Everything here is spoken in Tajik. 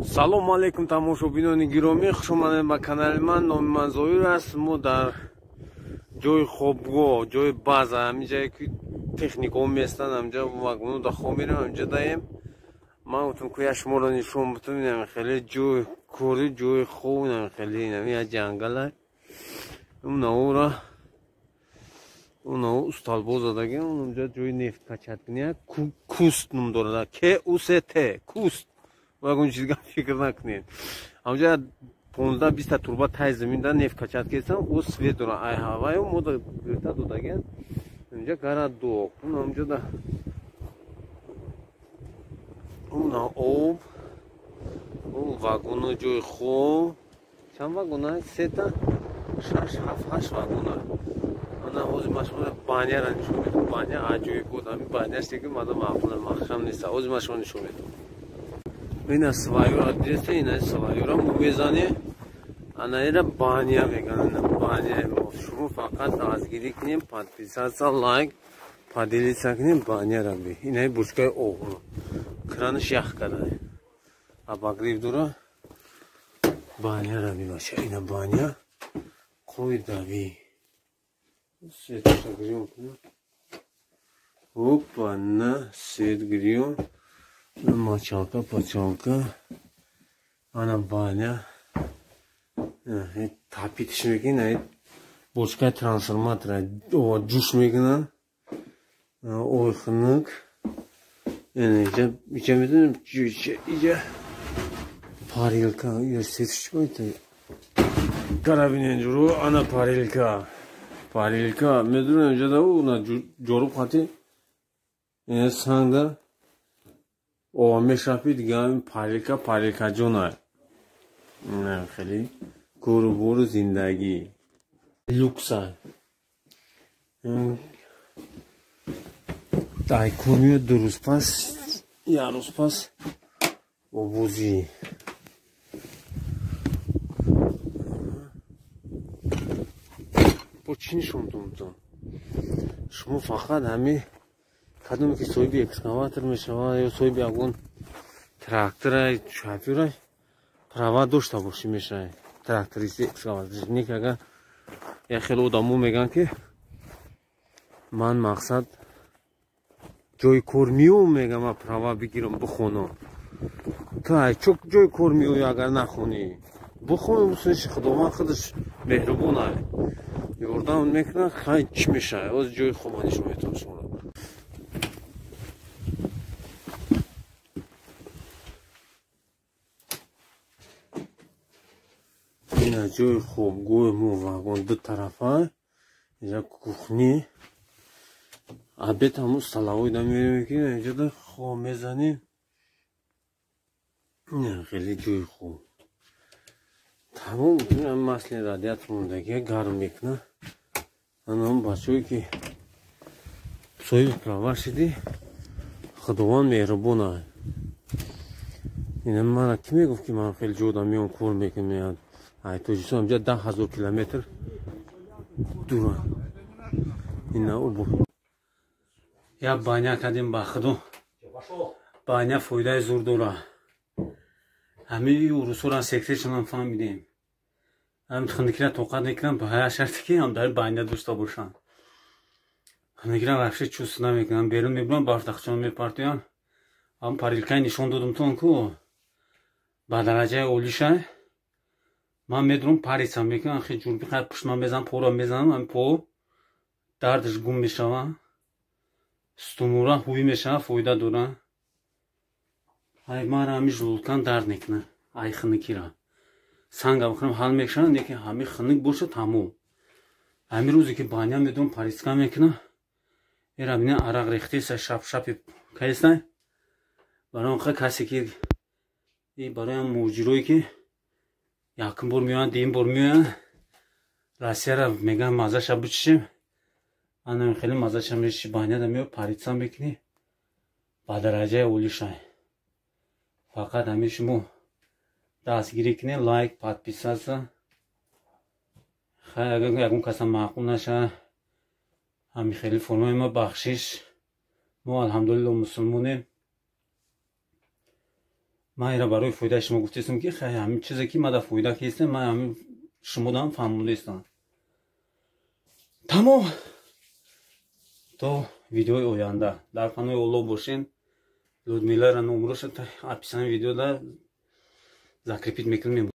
Салому алейкум тамошобинони гиромӣ, хуш омадед ба канали ман. Номи ман Зоир аст. Мо дар ҷои хобгоҳ, ҷои база, ҳамин ҷое ки техникаҳо местанд, ҳаминҷа вагоно да хоб мерем, ҳаминҷа даем. Ман гуфтам ки я шуморо нишон бутам, инам хеле ҷои кори, ҷои хоб, инам хеле инам я ҷангала. Унаора унао усталбо задаги, унҷа ҷои нефт качаткунӣ, куст ном дорад, КУСТ, куст. Ягон чизга фикр накунед. Ҳамҷа 15-20 та турба тай замин да нефт качат кестан, о свет дора. Ай ҳаваю мо да гирифта додаген. Инҷа городок. Ҳамҷа да уна об, он вагоно ҷои хоб. Чанд вагона? Сета, шаш, ҳафт, ҳашт вагона. Ана ҳозир ман шумо баняра нишон медиҳам. Баня аҷоиб буд. Ҳамин баняш ки мада маъқул маҳкам нест. Ҳозир ман шумо нишон медиҳам. Ина сваюра дидеста, ина сваюра мо мезанем. Ана ира баня меган, ина баня. Шумо фақат дастгирӣ кунем, подписаться, лайк, поделиться кунем, баняра би. Ина бушкаи об. Кранаш ях карда. Обогрев дора. Баняра би баша. Ина баня. Қойдави. Светша гирём кунем. Опа, на свет гирём. Мочалка, почалка. Ана баня. Тапитиш мекунад, бочкаи трансформатора ҷӯш мекунад. Ой хунук. Иҷа медонем, иҷа парилка, ё сетш чӣ карабинен ҷуру, ана парилка. Парилка, медонем иҷа да уна ҷоруб хати сангда ова мешапи, дига парилка, парилка ҷона. Хеле корубору зиндагӣ. Люкса. Дай кор меояд ду рӯз пас, як рӯз пас обозӣ. Бо чӣ нишон додам? Шумо фақат ҳамин кадоме ки соҳиби экскаватор мешавад ё соҳиби ягон трактора, шофёра права дошта бошӣ мешавад. Трактористи, экскаваторист. Не ки агар як хеле одамо мегӯянд ки ман мақсад ҷои кор меом, мегӯям ман права бигирам бихонам. Ту ай чо ҷои кор меоӣ агар нахонӣ? Бихон, Худованд худаш меҳрубон ай. Ёрдам мекунад, хай чӣ мешавад? Ҳозир ҷои хоба нишон медиҳам шуморо. Ина ҷои хобгоҳи мо вагон ду тарафа, инҷа кухни. Обед ҳамун столовой да мерем ки инҷа да хоб мезанем. Ина хеле ҷои хоб. Тамом масли радиатор мондагия гарм мекунад. Ана он бачаҳое ки соҳиби права шидӣ, Худованд меҳрубон ай. Ина мана кӣ мегуфт ки ман хеле ҷода меом кор мекунам. Ай Тоҷикистон ҳамҷа 10 000 километр дура. Ина обо. Як баня кардем ба худо. Баня фоидаи зур дора. Ҳамин урусҳоро секретшонам фаҳмидем. Ҳамин хунукира тоқат мекунам ба ҳар шарте ки ҳам дар баня дошта бошам. Хунукира вообще чувств намекунам. Берун мебурам, барф тахчон мепартоям. Ҳам парилкаи нишон додам тон ку ба дараҷаи олиша. Ман медурам парица мекунам, хеле ҷурби қад пуштман мезанам, поро мезанам, ҳамин по дардаш гум мешава. Стумура ҳуй мешава, фоида дора. Ай мара ҳамин желудкам дард мекунад, ай хунукира. Санга бихӯрам ҳал мешава, лекин ҳамин хунук боша тамом. Ҳамин рӯзе ки баня медурам париска мекунам, эра бина арақ рехтеса шап-шапи кайстай. Барои он касе ки барои муҳоҷирое ки якум бор меоянд, дуюм бор меоянд, Россияра мегӯянд маззаша бичишем. Ана хеле маззаша мечиши, баняда меои парица мекунӣ ба дараҷаи олишай. Фақат ҳамин шумо дастгирӣ кунед, лайк, подписаться. Хай агар ягон каса маъқул нашавад, ҳамин хеле формаи ма бахшиш. Мо алҳамдулилло мусулмонем. Ман ира барои фоидаи шумо гуфтестам, ки хай, ҳамин чизе ки мада фоида кистем, ман ҳамин шумодам фаҳмондестам. Тамом, то видеои оянда дар панои Олло бошен. Людмилара номроша описание видеода закрепить мекунем.